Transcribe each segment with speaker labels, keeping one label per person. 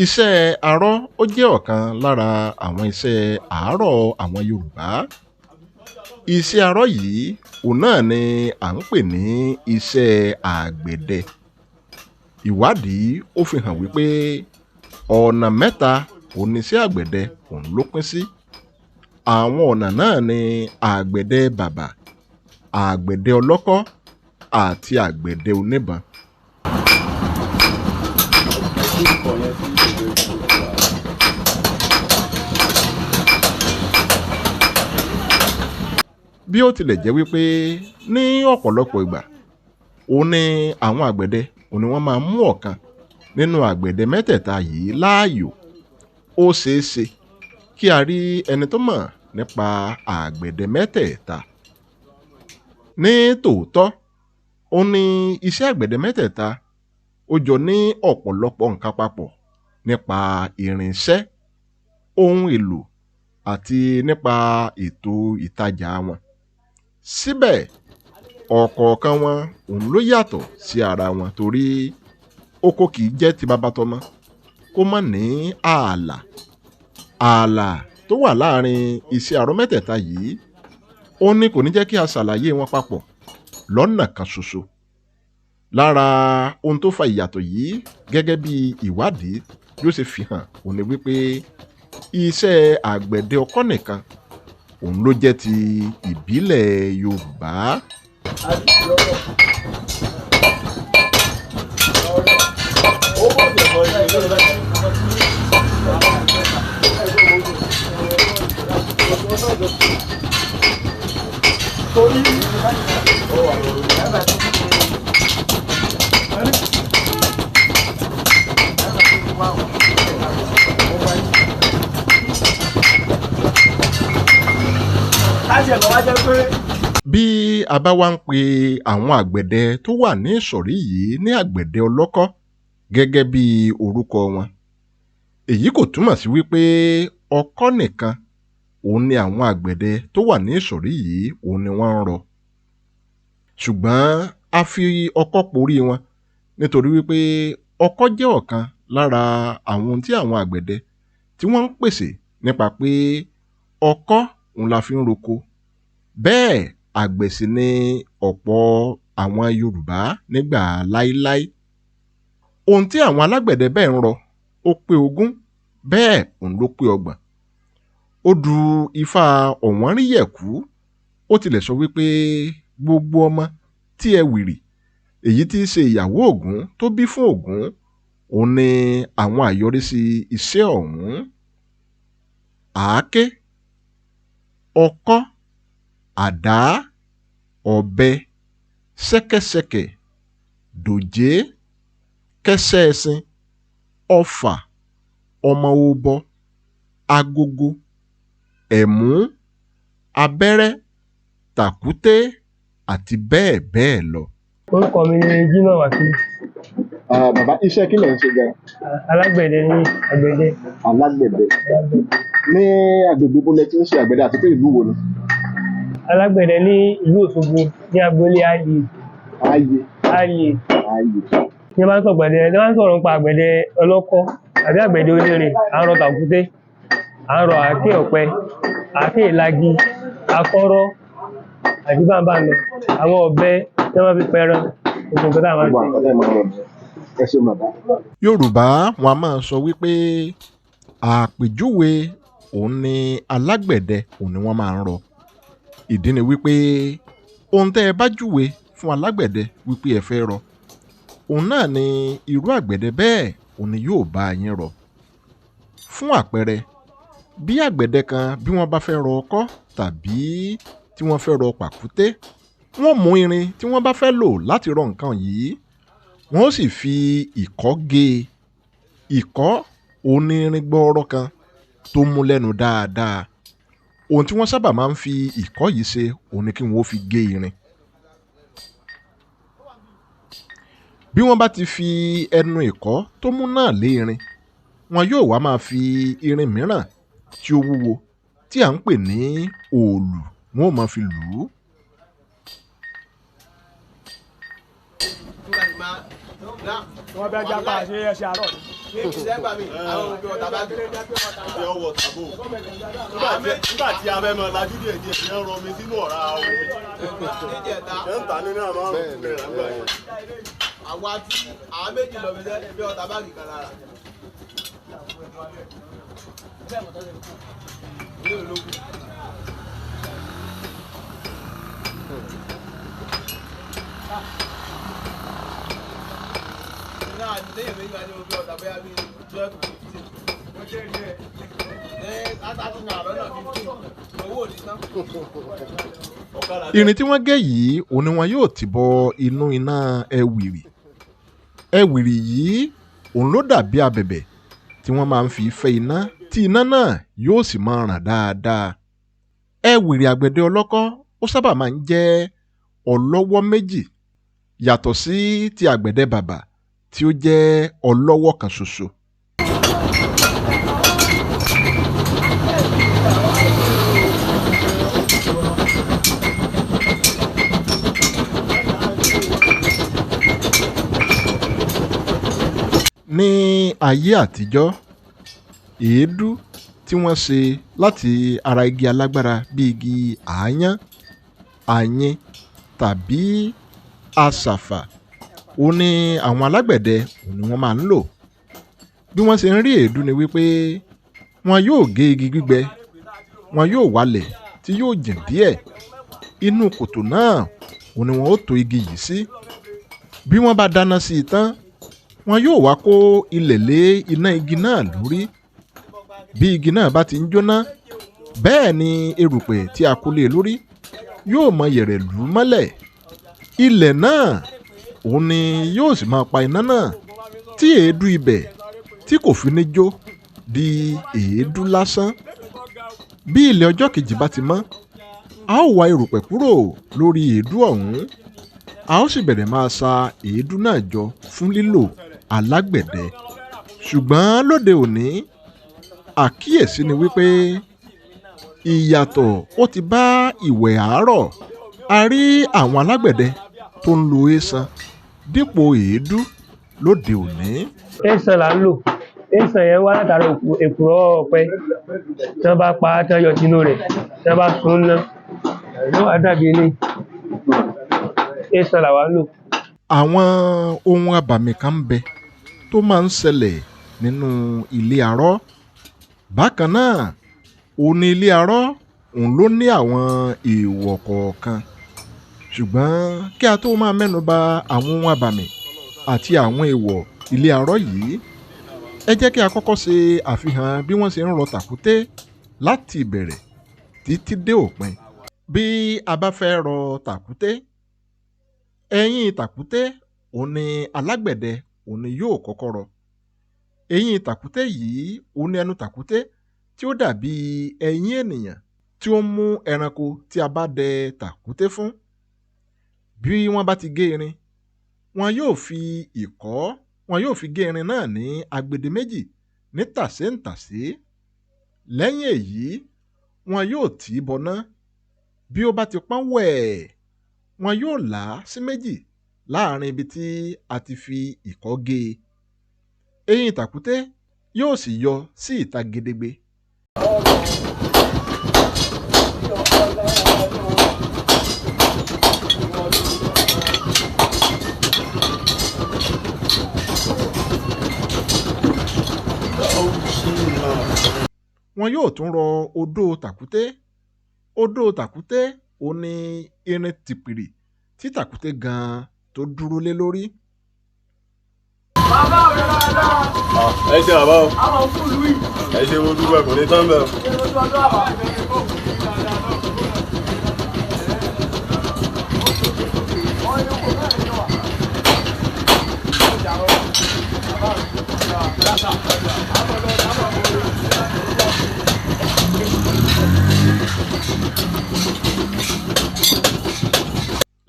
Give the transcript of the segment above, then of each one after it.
Speaker 1: Iṣẹ́ aró ó jẹ́ ọ̀kan lára àwọn iṣẹ́ àárọ̀ àwọn Yorùbá. Iṣẹ́ aró yìí òun náà ni à ń pè ní iṣẹ́ àgbẹ̀dẹ. Ìwádìí ó fi hàn wípé ọ̀nà mẹ́ta òun ni iṣẹ́ àgbẹ̀dẹ òun ló pín sí. Àwọn ọ̀nà náà ni àgbẹ̀dẹ bàbà, àgbẹ̀dẹ ọlọ́kọ́ àti àgbẹ̀dẹ oníbọn. Bí ó tilẹ̀ jẹ́ wípé ní ọ̀pọ̀lọpọ̀ ìgbà òun ni àwọn àgbẹ̀dẹ òun ni wọ́n máa ń mú ọ̀kan nínú àgbẹ̀dẹ mẹ́tẹ̀ẹ̀ta yìí láàyò. Ó ṣeé ṣe kí a rí ẹni tó mọ̀ nípa àgbẹ̀dẹ mẹ́tẹ̀ẹ̀ta. Ní tòótọ́, òun ni iṣẹ́ àgbẹ̀dẹ mẹ́tẹ̀ẹ̀ta ó jọ ní ọ̀pọ̀lọpọ̀ nǹkan papọ̀ nípa irinṣẹ́, ohun èlò àti nípa ètò ìtajà wọn. Síbẹ̀, ọ̀kọ̀ọ̀kan wọn òun ló yàtọ̀ sí ara wọn torí oko kì í jẹ́ ti baba tọmọ kó má ní ààlà. Ààlà tó wà láàrin iṣẹ́ aró mẹ́tẹ̀ẹ̀ta yìí òun ni kò ní jẹ́ kí a ṣàlàyé wọn papọ̀ lọ́nà kan ṣoṣo. Lára ohun tó fa ìyàtọ̀ yìí gẹ́gẹ́ bí ìwádìí bí ó ṣe fi hàn òun ni wípé iṣẹ́ àgbẹ̀dẹ ọkọ́ nìkan òun ló jẹ́ ti ìbílẹ̀ Yorùbá. Bí a bá wá ń pe àwọn àgbẹ̀dẹ tó wà ní ìsọ̀rí yìí ní àgbẹ̀dẹ ọlọ́kọ́ gẹ́gẹ́ bí orúkọ wọn, èyí kò túmọ̀ sí wípé ọkọ́ nìkan òun ni àwọn àgbẹ̀dẹ tó wà ní ìsọ̀rí yìí òun ni wọ́n ń rọ. Ṣùgbọ́n a fi ọkọ́ porí wọn nítorí wípé ọkọ́ jẹ́ ọ̀kan lára àwọn ohun tí àwọn àgbẹ̀dẹ tí wọ́n ń pèsè nípa pé ọkọ́ òun la fi ń roko. Bẹ́ẹ̀ àgbẹ̀ sì ni ọ̀pọ̀ àwọn Yorùbá nígbà láíláí. Ohun tí àwọn alágbẹ̀dẹ bẹ́ẹ̀ ń rọ ó pé ogún, bẹ́ẹ̀ òun ló pé ọgbọ̀n. Odù Ifá Ọ̀wọ́nríyẹ̀kú ó tilẹ̀ sọ wípé gbogbo ọmọ tí Ẹwìrì èyí tí í ṣe ìyàwó Ògún tó bí fún Ògún òun ni àwọn àyọrísí iṣẹ́ ọ̀hún. Àáké, ọkọ́, àdá, ọ̀bẹ, ṣẹ́kẹ́ṣẹkẹ̀, dòjé, kẹ́sẹ́ ẹṣin, ọfà, ọmọ obọ, agogo, ẹ̀mú, abẹ́rẹ́, tàkúté àti bẹ́ẹ̀ bẹ́ẹ̀ lọ.
Speaker 2: Orúkọ mi ni Jimoh Wakili.
Speaker 3: Bàbá, iṣẹ́ kí lẹ̀ ń ṣe gan-an?
Speaker 2: Alágbẹ̀dẹ ní àgbẹ̀dẹ.
Speaker 3: Alágbẹ̀dẹ. Ní agbègbè bo lẹ ti ń ṣe àgbẹ̀dẹ àti pé ìlú wo ni?
Speaker 2: Alágbẹ̀dẹ ní ìlú Òṣogbo ní agboolé Ààyè.
Speaker 3: Ààyè.
Speaker 2: Ààyè.
Speaker 3: Ààyè.
Speaker 2: Ní bá ń sọ àgbẹ̀dẹ, ní bá ń sọ̀rọ̀ nípa àgbẹ̀dẹ ọlọ́kọ́ àbí àgbẹ̀dẹ onírin, à ń rọ tàkúté, à ń rọ àáké ọ̀pẹ, àáké ìlagi, akọ́rọ́ àti báńbá lọ. Àwọn ọ̀bẹ tí wọ́n fi pẹran, gbogbo nǹkan tá a máa ń
Speaker 3: Gbogbo
Speaker 2: ṣe.
Speaker 3: àwọn ọ̀dọ́ ẹ̀ máa ń rọ nìyẹn. Ẹ ṣeun bàbá.
Speaker 1: Yorùbá wọn a máa sọ wípé àpèjúwe òun ni alágbẹ̀dẹ òun ni wọ́n máa ń rọ. Ìdí ni wípé ohun tẹ́ ẹ bá júwe fún alágbẹ̀dẹ wípé ẹ fẹ́ rọ, òun náà ni irú àgbẹ̀dẹ bẹ́ẹ̀ òun ni yóò bá yín rọ. Fún àpẹẹrẹ, bí àgbẹ̀dẹ kan bí wọ́n bá fẹ́ rọ ọkọ́ tàbí tí wọ́n fẹ́ rọ pàkúté, wọ́n mú irin tí wọ́n bá fẹ́ lò láti rọ nǹkan yìí, wọ́n ó sì fi ìkọ́ gé e. Ìkọ́ òun ni irin gbọọrọ kan tó mú lẹ́nu dáadáa. Ohun tí wọ́n sábà máa ń fi ìkọ́ yìí ṣe òun ni kí wọ́n ó fi gé irin. Bí wọ́n bá ti fi ẹnu ìkọ́ tó mú náà lé irin, Wọn yóò wá máa fi irin mìíràn tí ó wúwo tí à ń pè ní òòlù, wọn ó máa fi lù ú.
Speaker 4: Wọ́n bẹ jápa ṣe é ṣe àárọ̀ ni.
Speaker 5: Nígbà tí a fẹ́ mọ lajú díẹ̀ díẹ̀ ní ọ̀rọ̀ omi sínú ọ̀rá omi ṣé ń tà nínú àmọ́ ọ̀rùn rẹ̀ ń gbà yẹn.
Speaker 6: Àwa tí àwọn méjì lọ fi sẹ́ bí ọ̀tá báàgì kan lára. Náà àti téèyàn méjì máa ní mo bí ọ̀tá bóyá bíi 12 to 15. Ní látàtì náà lọ́nà 15 owó ò ní tán.
Speaker 1: Irin tí wọ́n gé yìí òun ni wọn yóò tì bọ inú iná ẹwìrì. Ẹwìrì yìí òun ló dàbí abẹ̀bẹ̀ tí wọ́n máa ń fi fẹ́ iná tí iná náà yóò sì máa ràn dáadáa. Ẹwìrì àgbẹ̀dẹ ọlọ́kọ́ ó sábà máa ń jẹ́ ọlọ́wọ́ méjì yàtọ̀ sí ti àgbẹ̀dẹ bàbà tí ó jẹ́ ọlọ́wọ́ kan ṣoṣo. Ní ayé àtijọ́, èédú tí wọ́n ṣe láti ara igi alágbára bíi igi àáyán, àyín tàbí asàfà òun ni àwọn alágbẹ̀dẹ òun ni wọ́n máa ń lò. Bí wọ́n ṣe ń rí èédú ni wípé wọn yóò gé igi gbígbẹ, wọn yóò walẹ̀ tí yóò jìn díẹ̀. Inú kòtò náà òun ni wọn ó to igi yìí sí. Bí wọ́n bá dáná sí i tán, wọn yóò wá kó ilẹ̀ lé iná igi náà lórí. Bí igi náà bá ti ń jóná, bẹ́ẹ̀ ni erùpẹ̀ tí a kó lé e lórí yóò mọ yẹ̀rẹ̀ lù ú mọ́lẹ̀. Ilẹ̀ náà òun ni yóò sì máa pa iná náà tí èédú ibẹ̀ tí kò fi ní jó di èédú lásán. Bí ilẹ̀ ọjọ́ kejì bá ti mọ́, a ó wa erùpẹ̀ kúrò lórí èédú ọ̀hún, a ó sì bẹ̀rẹ̀ máa sa èédú náà jọ fún lílò alágbẹ̀dẹ. Ṣùgbọ́n lóde òní, àkíyèsí ni wípé ìyàtọ̀ ó ti bá ìwẹ̀ àárọ̀. A rí àwọn alágbẹ̀dẹ tó ń lo éésan dípò èédú lóde òní.
Speaker 2: Éèsàn là ń lò. Éèsàn yẹn wá látara èkùrọ́ ọ̀pẹ. Tí wọ́n bá pa á, tí wọ́n yọ tinú rẹ̀, tí wọ́n bá sun ún ná, yóò wá dàbí eléyìí. Éèsàn làwa ń lò.
Speaker 1: Àwọn ohun abàmì kan ń bẹ tó máa ń ṣẹlẹ̀ nínú ilé arọ́. Bákan náà, òun ní ilé arọ́ òun ló ní àwọn èèwọ̀ kọ̀ọ̀kan. Ṣùgbọ́n kí a tó máa mẹ́nu ba àwọn ohun abàmì àti àwọn èèwọ̀ ilé arọ́ yìí, ẹ jẹ́ kí a kọ́kọ́ ṣe àfihàn bí wọ́n ṣe ń rọ tàkúté láti ìbẹ̀rẹ̀ títí dé òpin. Bí a bá fẹ́ rọ tàkúté, ẹ̀yìn tàkúté òun ni alágbẹ̀dẹ òun ni yóò kọ́kọ́ rọ. Eyín tàkúté yìí òun ni ẹnu tàkúté tí ó dàbí ẹyín ènìyàn tí ó ń mú ẹranko tí a bá dẹ tàkúté fún. Bí wọ́n bá ti gé irin, wọn yóò fi ìkọ́, wọn yóò fi gé irin náà ní agbede méjì ní tàséǹtàsé. Lẹ́yìn èyí, wọn yóò tì í bọná. Bí ó bá ti pọ́n wẹ̀ẹ̀, wọn yóò là á sí méjì láàrin ibi tí a ti fi ìkọ́ gé e. Eyín tàkúté yóò sì yọ sí ìta gedegbe. Wọn yóò tún rọ odó tàkúté. Odó tàkúté òun ni irin tìpìrì tí tàkúté gan-an tó dúró lé lórí.
Speaker 5: Ẹ ṣe bàbá o, ẹ ṣe, mo dúpẹ́, kò ní tán bẹ́ẹ̀ o.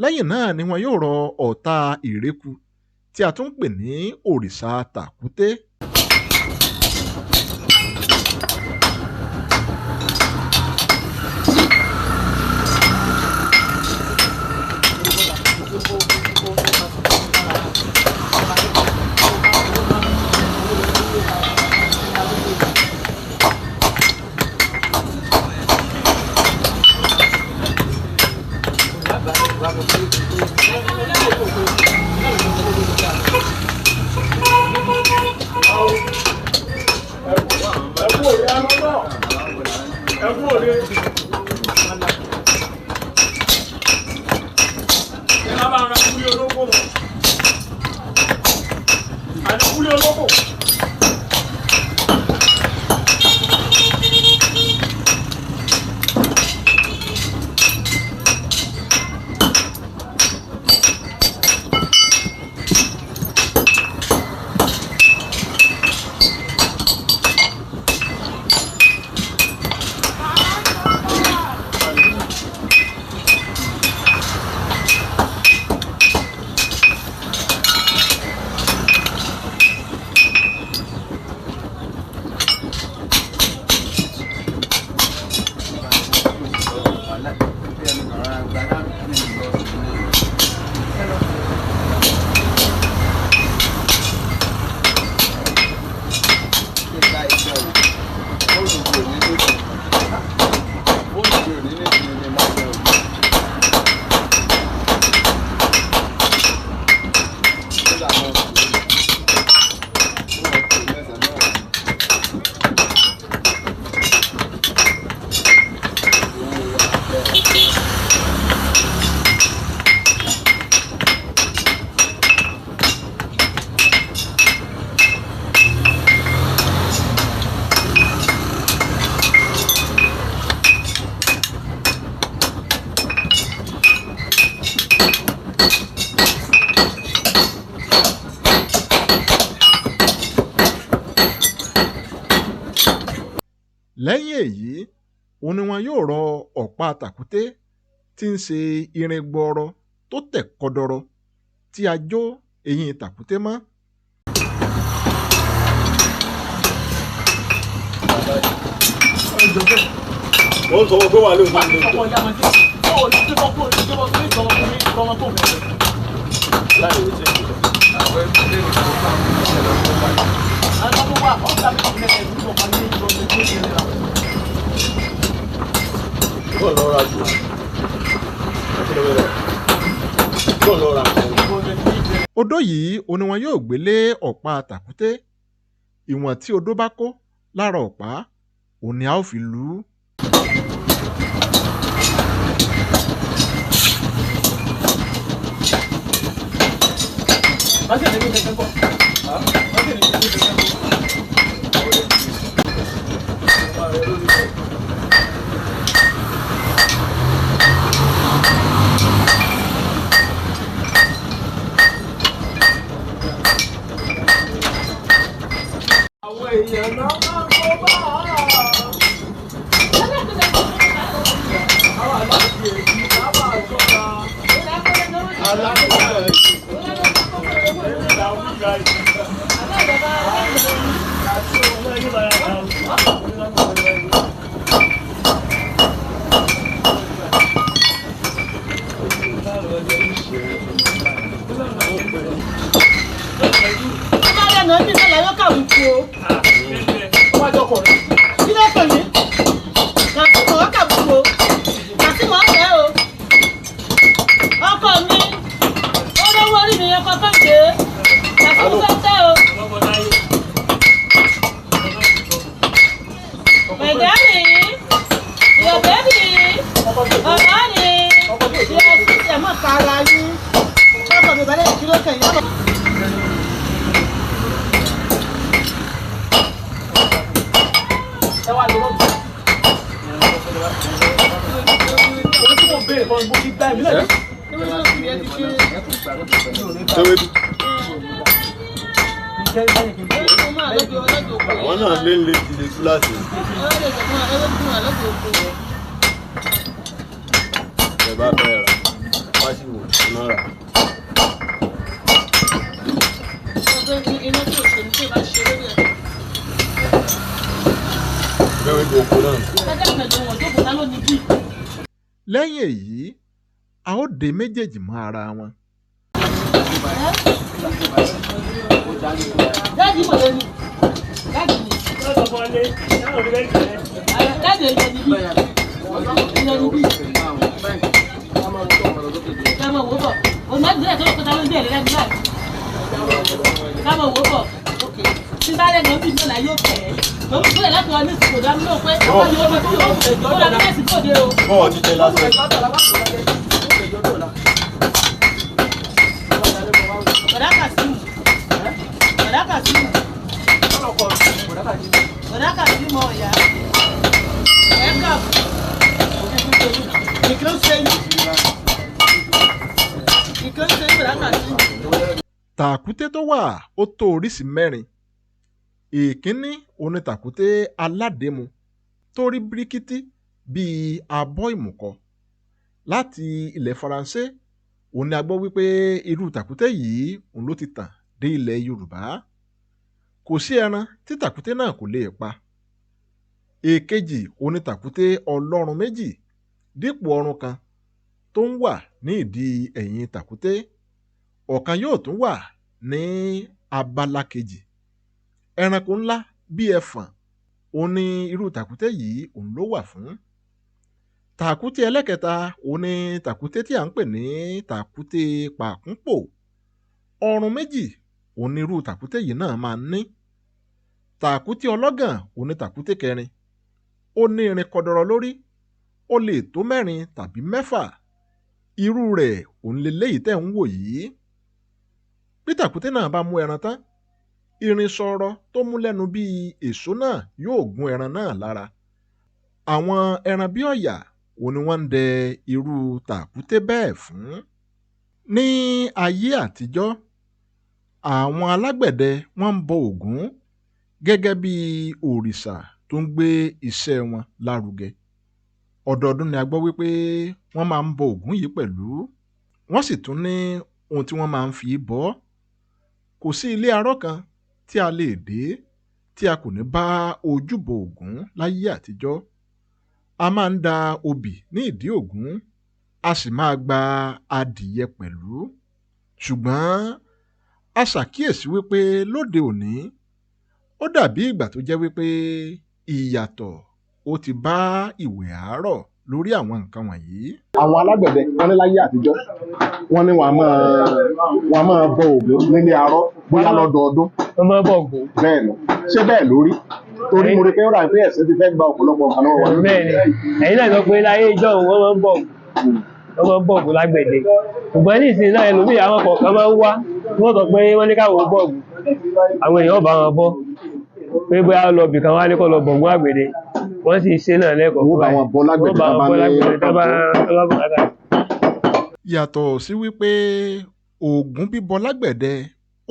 Speaker 1: Lẹ́yìn náà ni wọn yóò rọ ọ̀tá ìréku tí a tún ń pè ní òrìṣà tàkúté.
Speaker 4: Ẹ má bá ń ra kúlé olóko mọ́. Àní kúlé olóko.
Speaker 1: Lẹ́yìn èyí òun ni wọn yóò rọ ọ̀pá tàkúté tí ń ṣe irin gbọọrọ tó tẹ̀ kọdọrọ tí a jó eyín tàkúté mọ́.
Speaker 5: Wọ́n sọ pé wà lóòótọ́ ní
Speaker 4: Ọkọ̀ ìyá máa ń dé. Ó lè tó kó lè tó kó lè tó kó lè tó kó lè. Àwọn tó wà ọ̀gá mi kò ní ẹ̀rù tó kàn ní ìlú ọ̀gbìn tó ṣe lera.
Speaker 5: Bọ́ọ̀lù lọ́ra jù. Bọ́ọ̀lù lọ́ra jù.
Speaker 1: Odó yìí òun ni wọn yóò gbé lé ọ̀pá tàkúté. Ìwọ̀n tí odó bá kó lára ọ̀pá òun ni a ó fi lù ú.
Speaker 6: Àwọn èèyàn náà máa ń kó bá a. Àwọn aláàbò èyí á máa ṣọ́ra. Aláàbò
Speaker 7: Ọkọ mi, ó lówó orí mi ọkọ tó gbé, kàtí mo fẹ́ tẹ́ o. My daddy, your baby, ọ̀rọ̀ ni, your sister mọ̀ kára yín. Ọkọ mi balẹ̀ kí ló kàn yín.
Speaker 5: Àwọn náà lé lé ti lè tú láti. Ẹ bá fẹ́ rà, wá sí wò iná rà. Bẹ́ẹ̀ ni oko náà.
Speaker 1: Lẹ́yìn èyí a ó de méjèèjì mọ́ ara wọn.
Speaker 7: Dáàdì mọ̀ lẹ́nu. Dáàdì ni. Dáàdì ẹ̀yẹ ni bí. Ẹ̀yẹ ni bí. Ká máa wò bọ̀. Òun náà gbé tó kọjá ló ń bẹ̀rẹ̀ lẹ́nu láì. Ká máa wò bọ̀. Tí bá rẹ̀ lọ́bì náà yóò tẹ̀ ẹ́.
Speaker 5: Bọ́ọ̀ ti tẹ lásán.
Speaker 1: Tàkúté tó wà ó tó oríṣìí mẹ́rin. Ìkíní òun ni tàkúté aládèému tó rí bíríkítí bíi abọ́ ìmùkọ. Láti ilẹ̀ Faransé òun ni a gbọ́ wípé irú tàkúté yìí òun ló ti tàn dé ilẹ̀ Yorùbá. Kò sí ẹran tí tàkúté náà kò lè pa. Èkejì òun ni tàkúté ọlọ́run méjì dípò ọrun kan tó ń wà ní ìdí ẹ̀yìn tàkúté. Ọ̀kan yóò tún wà ní abala kejì. Ẹranko ńlá bí ẹfọ̀n òun ni irú tàkúté yìí òun ló wà fún. Tàkúté ẹlẹ́kẹta òun ni tàkúté tí à ń pè ní tàkúté pàkúnpò. Ọrun méjì òun ni irú tàkúté yìí náà máa ń ní. Tàkúté ọlọ́gàn òun ni tàkúté kẹrin. Ó ní irin kọdọrọ lórí, ó lè tó mẹ́rin tàbí mẹ́fà. Irú rẹ̀ òun leléyìí tẹ́ ń wò yìí. Bí tàkúté náà bá mú ẹran tán, irin sọ̀rọ̀ tó mú lẹ́nu bíi èso náà yóò gún ẹran náà lára. Àwọn ẹran bí ọ̀yà òun ni wọ́n ń dẹ irú tàkúté bẹ́ẹ̀ fún. Ní ayé àtijọ́, àwọn alágbẹ̀dẹ wọ́n ń bọ Ògún gẹ́gẹ́ bí òrìṣà tó ń gbé iṣẹ́ wọn lárugẹ. Ọdọọdún ni a gbọ́ wípé wọ́n máa ń bọ Ògún yìí pẹ̀lú. Wọ́n sì tún ní ohun tí wọ́n máa ń fi bọ ọ́. Kò sí ilé arọ́ kan tí a lè dé tí a kò ní bá ojúbọ Ògún láyé àtijọ́. A máa ń da obì ní ìdí Ògún, a sì máa gba adìyẹ pẹ̀lú. Ṣùgbọ́n a ṣàkíyèsí wípé lóde òní, ó dàbí ìgbà tó jẹ́ wípé ìyàtọ̀ ó ti bá ìwẹ̀ àárọ̀ lórí àwọn nǹkan wọ̀nyí.
Speaker 3: Àwọn alágbẹ̀dẹ wọ́n ní láyé àtijọ́ wọ́n ní wọ́n á máa bọ Ògún nílé arọ́ bóyá lọ́dọọdún.
Speaker 2: Wọ́n máa ń bọ Ògún.
Speaker 3: Bẹ́ẹ̀ ni, ṣé bẹ́ẹ̀ lórí? Torí mo rí pé ó rà pé ẹ̀sìn ti fẹ́ gba ọ̀pọ̀lọpọ̀ nǹkan lọ́wọ́ wa.
Speaker 2: Bẹ́ẹ̀ ni, ẹ̀yin náà sọ pé láyé ìjọ́un wọ́n máa ń bọ Ògún, wọ́n máa ń bọ Ògún lágbẹ̀dẹ. Ṣùgbọ́n ní ìsìn náà ẹlòmíì àwọn kọ̀ọ̀kan máa ń wá tí wọ́n sọ pé wọ́n ní káwọn bọ Ògún, àwọn èèyàn bá wọn bọ́ pé bóyá lọ bìkan wá ní kó lọ bọ Ògún àgbẹ̀dẹ, wọ́n sì ṣe náà lẹ́kọ̀ọ́.
Speaker 3: Wọ́n bá wọn bọ lágbẹ̀dẹ
Speaker 2: Wọ́n bá wọn bọ lágbẹ̀dẹ tá bá bùkátà.
Speaker 1: Yàtọ̀ sí wípé Ògún bíbọ lágbẹ̀dẹ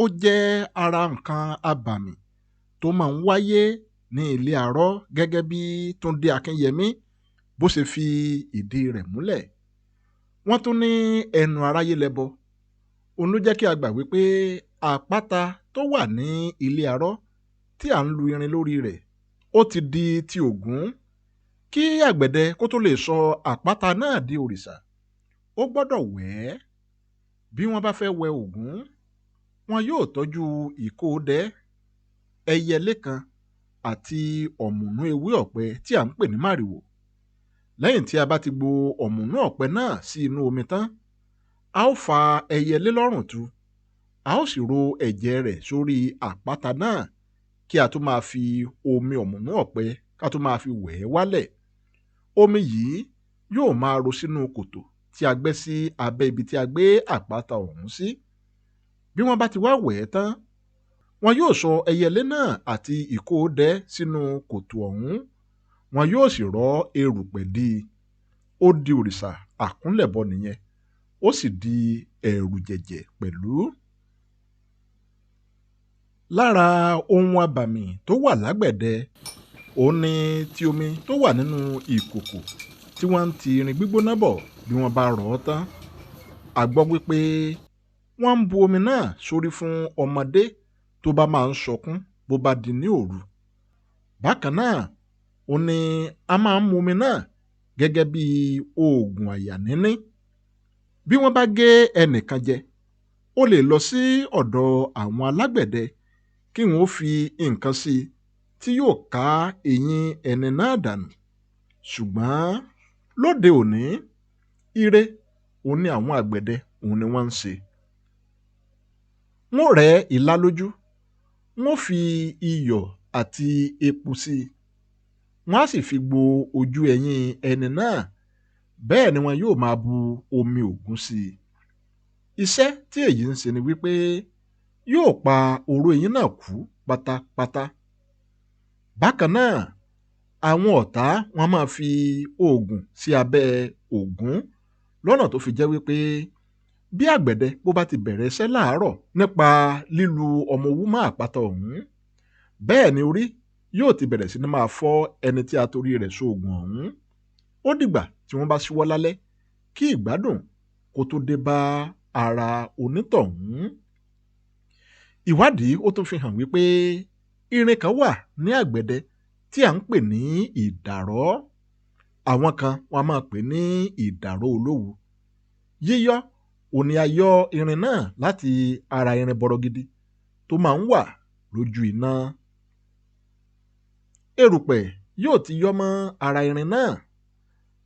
Speaker 1: ó jẹ́ ara nǹkan abàmì tó máa ń wáyé ní ilé arọ́ gẹ́gẹ́ bí Túndé Akínyẹmí bó ṣe fi ìdí rẹ̀ múlẹ̀. Wọ́n tún ní ẹnu aráyé lẹbọ. Òun ló jẹ́ kí a gbà wípé àpáta tó wà ní ilé arọ́ tí à ń lu irin lórí rẹ̀ ó ti di ti Ògún. Kí àgbẹ̀dẹ kó tó lè sọ àpáta náà di òrìṣà, ó gbọ́dọ̀ wẹ̀ ẹ́. Bí wọ́n bá fẹ́ wẹ Ògún, wọn yóò tọ́jú ìkóodẹ, ẹyẹlé kan àti ọ̀mùnú ewé ọ̀pẹ tí à ń pè ní màrìwò. Lẹ́yìn tí a bá ti gbo ọ̀mùnú ọ̀pẹ náà sí inú omi tán, a ó fa ẹyẹlé lọ́rùn tu, a ó sì ro ẹ̀jẹ̀ rẹ̀ sórí àpáta náà kí a tó máa fi omi ọ̀mùnú ọ̀pẹ ká tó máa fi wẹ̀ ẹ́ wálẹ̀. Omi yìí yóò máa ro sínú kòtò tí a gbẹ́ sí abẹ́ ibi tí a gbé àpáta ọ̀hún sí. Bí wọ́n bá ti wá wẹ̀ ẹ́ tán, wọn yóò sọ ẹyẹlé náà àti ìkóodẹ sínú kòtò ọ̀hún, wọn yóò sì rọ́ erùpẹ̀ dí i. Ó di òrìṣà àkúnlẹ̀bọ nìyẹn, ó sì di ẹ̀rùjẹ̀jẹ̀ pẹ̀lú. Lára ohun abàmì tó wà lágbẹ̀dẹ òun ni ti omi tó wà nínú ìkòkò tí wọ́n ń ti irin gbígbóná bọ̀ bí wọ́n bá rọ̀ ọ́ tán. A gbọ́ wípé wọ́n ń bu omi náà sórí fún ọmọdé tó bá máa ń sọkún bó bá di ní òru. Bákan náà òun ni a máa ń mu omi náà gẹ́gẹ́ bí oògùn àyà níní. Bí wọ́n bá gé ẹnìkan jẹ, ó lè lọ sí ọ̀dọ̀ àwọn alágbẹ̀dẹ kí wọ́n ó fi nǹkan sí i tí yóò ká eyín ẹni náà dànù. Ṣùgbọ́n lóde òní, ire òun ni àwọn àgbẹ̀dẹ òun ni wọ́n ń ṣe. Wọ́n rẹ́ ilá lójú, wọ́n fi iyọ̀ àti epo sí i. Wọ́n á sì fi gbo ojú ẹ̀yìn ẹni náà. Bẹ́ẹ̀ ni wọn yóò máa bu omi Ògún sí i. Iṣẹ́ tí èyí ń ṣe ni wípé yóò pa oró eyín náà kú pátápátá. Bákan náà, àwọn ọ̀tá wọn máa fi oògùn sí abẹ́ Ògún lọ́nà tó fi jẹ́ wípé bí àgbẹ̀dẹ bó bá ti bẹ̀rẹ̀ iṣẹ́ láàárọ̀ nípa lílu ọmọ owú mọ́ àpáta ọ̀hún, bẹ́ẹ̀ ni orí yóò ti bẹ̀rẹ̀ sí ní máa fọ́ ẹni tí a torí rẹ̀ ṣoògùn ọ̀hún. Ó dìgbà tí wọ́n bá ṣíwọ́ lálẹ́ kí ìgbádùn kó tó dé bá ara onítọ̀hún. Ìwádìí ó tún fi hàn wípé irin kan wà ní àgbẹ̀dẹ tí à ń pè ní ìdàrọ́. Àwọn kan wọn a máa pè ní ìdàrọ́ olówu. Yíyọ́ òun ni a yọ irin náà láti ara irin bọrọgidi tó máa ń wà lójú iná. Erùpẹ̀ yóò ti yọ́ mọ́ ara irin náà.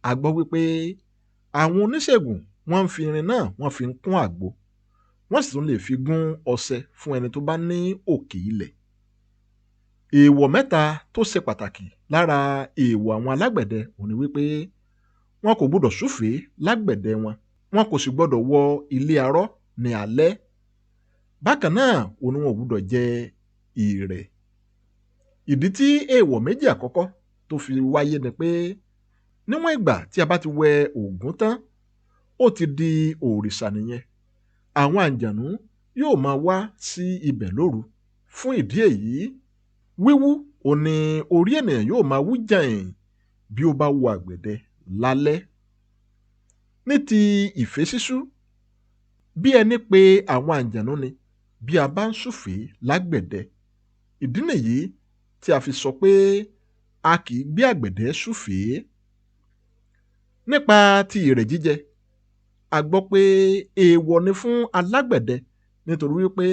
Speaker 1: A gbọ́ wípé àwọn oníṣègùn wọ́n ń fi irin náà wọ́n fi ń kún àgbo. Wọ́n sì tún lè fi gún ọṣẹ fún ẹni tó bá ní òkè ilẹ̀. Èèwọ̀ mẹ́ta tó ṣe pàtàkì lára èèwọ̀ àwọn alágbẹ̀dẹ òun ni wípé wọn kò gbọdọ̀ súfèé lágbẹ̀dẹ wọn, wọn kò sì gbọdọ̀ wọ ilé arọ́ ní alẹ́. Bákan náà òun ni wọn ò gbọdọ̀ jẹ ìrẹ̀. Ìdí tí èèwọ̀ méjì àkọ́kọ́ tó fi wáyé ni pé níwọ̀n ìgbà tí a bá ti wẹ Ògún tán, ó ti di òrìṣà nìyẹn. Àwọn àǹjànú yóò máa wá sí ibẹ̀ lóru. Fún ìdí èyí, wíwú òun ni orí ènìyàn yóò máa wú jàìn bí ó bá wọ àgbẹ̀dẹ lálẹ́. Ní ti ìfé sísú, bí ẹni pé àwọn àǹjànú ni bí a bá ń súfèé lágbẹ̀dẹ. Ìdí nìyí tí a fi sọ pé a kì í gbé àgbẹ̀dẹ súfèé. Nípa ti ìrẹ̀ jíjẹ, a gbọ́ pé èèwọ̀ ni fún alágbẹ̀dẹ nítorí wípé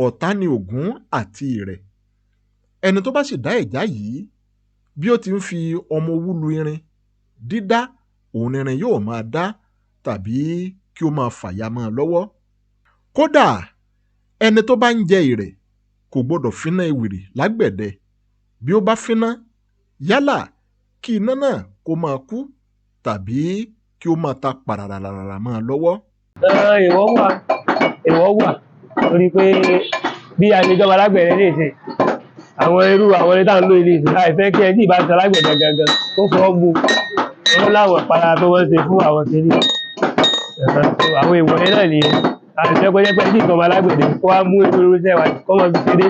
Speaker 1: ọ̀tá ni Ògún àti ìrẹ̀. Ẹni tó bá sì dá ìjà yìí, bí ó ti ń fi ọmọ owú lu irin, dídá òun irin yóò máa dá tàbí kí ó máa fàya mọ́ ọ lọ́wọ́. Kódà ẹni tó bá ń jẹ ìrẹ̀ kò gbọdọ̀ fínná ewìrì lágbẹ̀dẹ. Bí ó bá fínná, yálà kí iná náà kó máa kú tàbí kí ó máa ta pàràràràrà mọ́ ọ lọ́wọ́.
Speaker 2: Èèwọ̀ wà, èèwọ̀ wà torí pé bí a ṣe jọba alágbẹ̀dẹ ní ìsìn, àwọn irú àwọn ẹni tá à ń lò ní ìsìn, àìfẹ́ kí ẹni tí ì bá ṣe alágbẹ̀dẹ gangan kó fọwọ́ mu. Wọ́n láwọn ìpara tó wọ́n ṣe fún àwọn kìíní. Àwọn èèwọ̀ yẹn náà nìyẹn. Àìfẹ́ kó jẹ́ pé ẹni tí ì sọmọ alágbẹ̀dẹ kó wá mú irú irinṣẹ́ wa kó máa fi ṣeré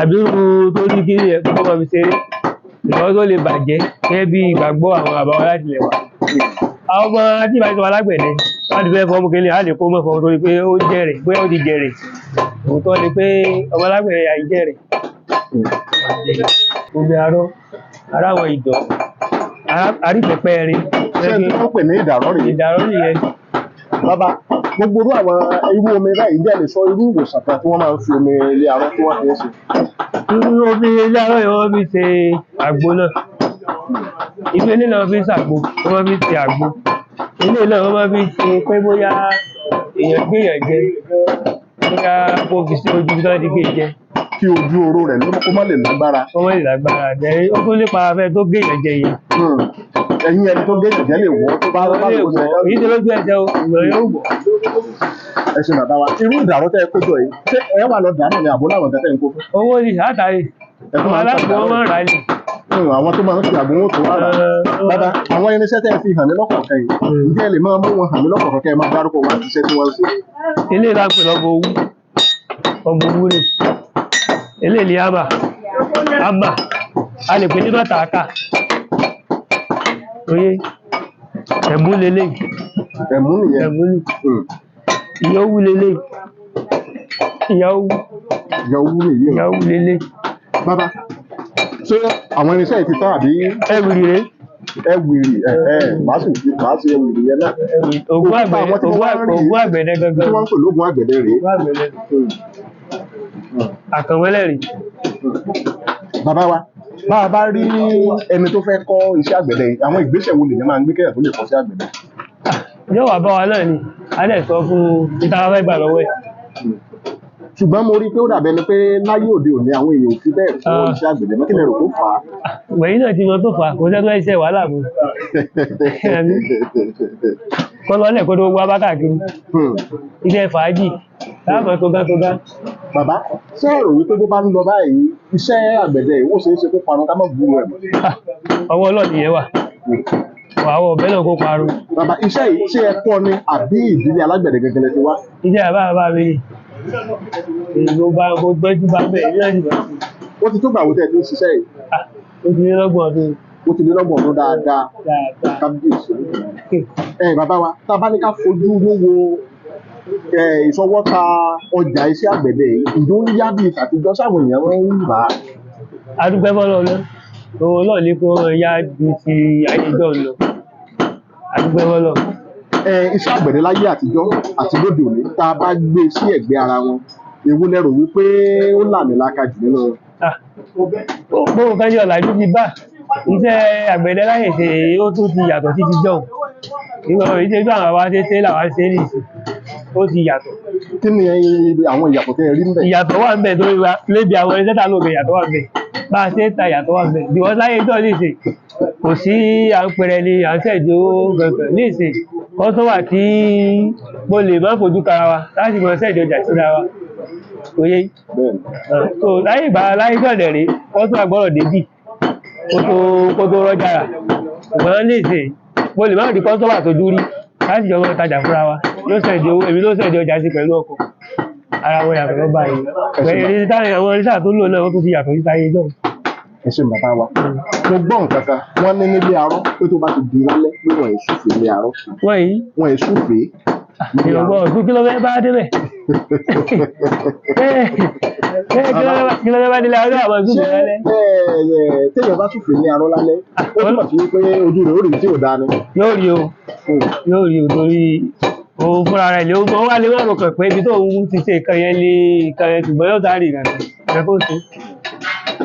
Speaker 2: àbí irú tó ní kíní yẹn kó máa fi ṣeré. Ìgbàgbọ́ tó lè bàjẹ́ gẹ́gẹ́ bí ìgbàgbọ́ àwọn bàbá wa láti ilẹ̀ wa. Àwọn ọmọ tí ì bá ṣe ọmọ alágbẹ̀dẹ wọ́n ti fẹ́ fọwọ́ mú kíní, á lè kó mọ́ fọwọ́ torí pé ó jẹ̀rẹ̀, bóyá ó ti jẹ̀rẹ̀. Òótọ́ ni pé ọmọ alágbẹ̀dẹ àìjẹ̀rẹ̀. Omi arọ́, ará àwọn ìdọ̀, àrípẹ̀pẹ̀ erin.
Speaker 3: Ṣé ẹni tí wọ́n pè ní ìdàrọ́ rèé?
Speaker 2: Ìdàrọ́ nìyẹn.
Speaker 3: Bàbá, gbogbo irú àwọn irú omi báyìí jẹ́ lè sọ irú ìwòsàn kan tí wọ́n máa ń fi omi ilé arọ́ tí wọ́n fi ń ṣe.
Speaker 2: Irú omi ilé arọ́ yẹn wọ́n fi ṣe àgbo náà. Ife ilé náà wọ́n fi ń ṣàgbo, wọ́n fi ń ṣe àgbo. Ilé náà wọ́n máa fi ṣe pé bóyá èèyàn gbéyàn jẹ, bóyá kó fi sí ojú tí wọ́n ti gbé jẹ.
Speaker 3: Kí ojú oró rẹ̀ kó má lè lágbára.
Speaker 2: Kó má lè lágbára. Then ó tún nípa afẹ́ tó géèyàn jẹ yẹn.
Speaker 3: Ẹ̀yin ẹni tó géèyàn jẹ lè wọ́ tó bá
Speaker 2: Ó
Speaker 3: bá
Speaker 2: lè
Speaker 3: lè
Speaker 2: wọ̀, kì í ṣe lójú ẹsẹ̀ o, ìgbà yóò wọ̀.
Speaker 3: Ẹ ṣe bàbá wa, irú ìdàrọ́ tẹ́ ẹ kó jọ yìí, ṣé ẹ wà lọ dànù ni àbó láwọn tẹ́tẹ́ ń kó fún?
Speaker 2: Owó ni àtàrí.
Speaker 3: Ẹ tún
Speaker 2: Àwọn
Speaker 3: máa ń ta
Speaker 2: alágbo
Speaker 3: ìdàrọ́
Speaker 2: wọn máa ń rà á ni.
Speaker 3: Àwọn tó máa ń fi àgbo wọn tó wà rà. Bàbá, àwọn irinṣẹ́ tẹ́ ẹ fi hàn mí lọ́kọ̀ọ̀kan yìí, ǹjẹ́ ẹ lè máa mú wọn hàn mí lọ́kọ̀ọ̀kan kẹ́ ẹ máa dárúkọ wọn àti iṣẹ́ tí wọ́n ń ṣe?
Speaker 2: Eléyìí la ń pè lọ́mọ owú, ọmọ owú ni. Eléyìí ni hámà, hámà, a lè pè ní màtàkà. Oyé, ẹ̀mú leléyìí.
Speaker 3: Ẹ̀mú nìyẹn.
Speaker 2: Ẹ̀mú ni. Ìyá owú leléyìí. Ìyá owú.
Speaker 3: Ìyá owú nìyí o.
Speaker 2: Ìyá owú leléyìí.
Speaker 3: Bàbá, ṣé àwọn irinṣẹ́ yìí ti tán àbí?
Speaker 2: Ẹ̀wìrì rèé.
Speaker 3: Ẹ̀wìrì, màá sì ẹ̀wìrì yẹn náà.
Speaker 2: Ògún àgbẹ̀dẹ, ògún àgbẹ̀dẹ gangan.
Speaker 3: Tí wọ́n ń pè lógún àgbẹ̀dẹ rèé.
Speaker 2: Ògún àgbẹ̀dẹ. Àkànwẹ́lẹ̀ rèé.
Speaker 3: Bàbá wa, bá a bá rí ẹni tó fẹ́ kọ́ iṣẹ́ àgbẹ̀dẹ yìí, àwọn ìgbésẹ̀ wo lèèyàn máa ń gbé kéèyàn tó lè kọ́ iṣẹ́ àgbẹ̀dẹ?
Speaker 2: Yóò wá bá wa náà ni, a dẹ̀ sọ fún un ní tá a fẹ́ gbà lọ́wọ́ ẹ̀.
Speaker 3: Ṣùgbọ́n mo rí i pé ó dàbí ẹni pé láyé òde òní, àwọn èèyàn ò fi bẹ́ẹ̀ kọ́ iṣẹ́ àgbẹ̀dẹ mọ́. Kí lẹ rò kó fà á?
Speaker 2: Wẹ̀yìn náà ti mọ tó fà á, kò sẹ́ni tó ṣiṣẹ́ wàhálà mọ́. Àbí? Kọ́ lọ́lẹ̀ kó tó wá bá káàkiri. Iṣẹ́ fàájì láàmú tó gá tó gá.
Speaker 3: Bàbá, ṣé ẹ rò wípé bó bá ń lọ báyìí, iṣẹ́ àgbẹ̀dẹ yìí, ó ṣeé ṣe kó parun, ká má gbúròó ẹ̀ mọ́?
Speaker 2: Ọwọ́ ọlọ́ọ̀ni yẹn wà. Àwọn ọ̀bẹ náà kó parun.
Speaker 3: Bàbá, iṣẹ́ yìí, ṣé ẹ kọ́ ni àbí ìdílé alágbẹ̀dẹ gẹ́gẹ́ lẹ ti wá?
Speaker 2: Iṣẹ́ bàbá bàbá mi ni mo bá mo gbẹ́jú bá bẹ́ẹ̀ ní láti bá.
Speaker 3: Ó ti tó gbà wo tẹ́ ẹ ti ń ṣiṣẹ́ yìí?
Speaker 2: Ó ti ní 30 ọdún.
Speaker 3: Ó ti lé 30 ọdún dáadáa.
Speaker 2: Dáadáa.
Speaker 3: Kábíyèsí. Ẹ bàbá wa, tá a bá ní ká fojú wíwo ìṣọwọ́ta ọjà iṣẹ́ àgbẹ̀dẹ yìí, ǹjẹ́ ó ń yá bíi tàtijọ́? Sáwọn èèyàn wọn ń rà á?
Speaker 2: Adúpẹ́ fọ́lọ́ náà, owó náà ní kó yá ju ti ayé ìjọ lọ. Adúpẹ́ fọ́lọ́.
Speaker 3: Iṣẹ́ àgbẹ̀dẹ láyé àtijọ́ àti lóde òní, tá a bá gbé sí ẹ̀gbẹ́ ara wọn, èwo lẹ rò wípé ó làmìlaka jù nínú wọn?
Speaker 2: Bó o fẹ́ ní ọ̀làjú ti bá iṣẹ́ àgbẹ̀dẹ láyè ṣe, ó tún ti yàtọ̀ sí ti jọ̀hún. Ìgbà wo ìṣe bí àwọn àwa ṣe ṣe làwa ṣe nìsín, ó ti yàtọ̀.
Speaker 3: Kí ni àwọn ìyàtọ̀ tẹ́ ẹ rí ńbẹ̀?
Speaker 2: Ìyàtọ̀ wà ńbẹ̀ torí wa lébi àwọn iṣẹ́ tá a lò gẹ̀, ìyàtọ̀ wà ńbẹ̀. Bá a ṣe ń ta, ìyàtọ̀ wà ńbẹ̀. Because láyé ìjọ́ nísìn, kò sí à ń pẹrẹ ni à ń ṣẹ̀dí owó gangan nísìn. Kọ́sọ́mà tí mo lè má fojú kara wa láti mọ ṣẹ̀dí ọjà síra wa. Kò yé?
Speaker 3: Bẹ́ẹ̀ni.
Speaker 2: So láyé ìgbà láyé ìjọ́ dẹ̀ rèé, kọ́sọ́mà gbọ́dọ̀ débì kó tó rọ́jà rà. Ṣùgbọ́n nísìn, mo lè má rí kọ́sọ́mà tójú rí láti jọ máa tajà fúnra wa. Ló ṣẹ̀dí owó, èmi ló ṣẹ̀dí ọjà sí pẹ̀lú ọkọ̀. Ara wọn yàtọ̀ lọ́ba yìí. Pẹ̀lú irinṣẹ́ táwọn àwọn irinṣẹ́ tó ń lò náà, ó tún ti yàtọ̀ sí táyé ìjọ́.
Speaker 3: Ẹ ṣeun, bàbá wa. Mo gbọ́ nǹkan kan, wọ́n ní nílé arọ́ pé tó bá ti di lálẹ́ pé wọ́n ẹ̀ súfèé nílé arọ́.
Speaker 2: Wọ́n yìí
Speaker 3: Wọ́n ẹ̀ súfèé nílé
Speaker 2: ìrọ̀gbọ́n
Speaker 3: arọ́.
Speaker 2: ọ̀tún, kí ló fẹ́ bá débẹ̀? Kí ló fẹ́ bá délé arọ́ àwọn
Speaker 3: Ṣé
Speaker 2: ìsúfèé lálẹ́?
Speaker 3: ẹ ẹ téèyàn bá súfèé ní arọ́ lálẹ́, ó túmọ̀ sí wípé ojú rẹ̀ ó rí tí ò dáa ni?
Speaker 2: Yóò rí o, yóò rí o, torí òun fúnra rẹ̀ lè ó wá lè má rò kàn pé ibi tó ń ti ṣe nǹkan yẹn lé nǹkan yẹn, ṣùgbọ́n yóò sáré ìrìnàjò ẹ kó ṣe.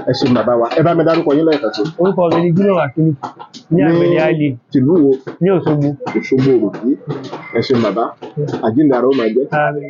Speaker 3: Ẹ ṣeun, bàbá wa. Ẹ bá mi dárúkọ yín lẹ́ẹ̀kan sí.
Speaker 2: Orúkọ mi ni Jimoh Akini ní àgbẹ̀dẹ àlè.
Speaker 3: Tìlú wo?
Speaker 2: Ní Òṣogbo.
Speaker 3: Òṣogbo Òròkì. Ẹ ṣeun, bàbá. Àjíǹde ara ó máa jẹ́.
Speaker 2: Àmín.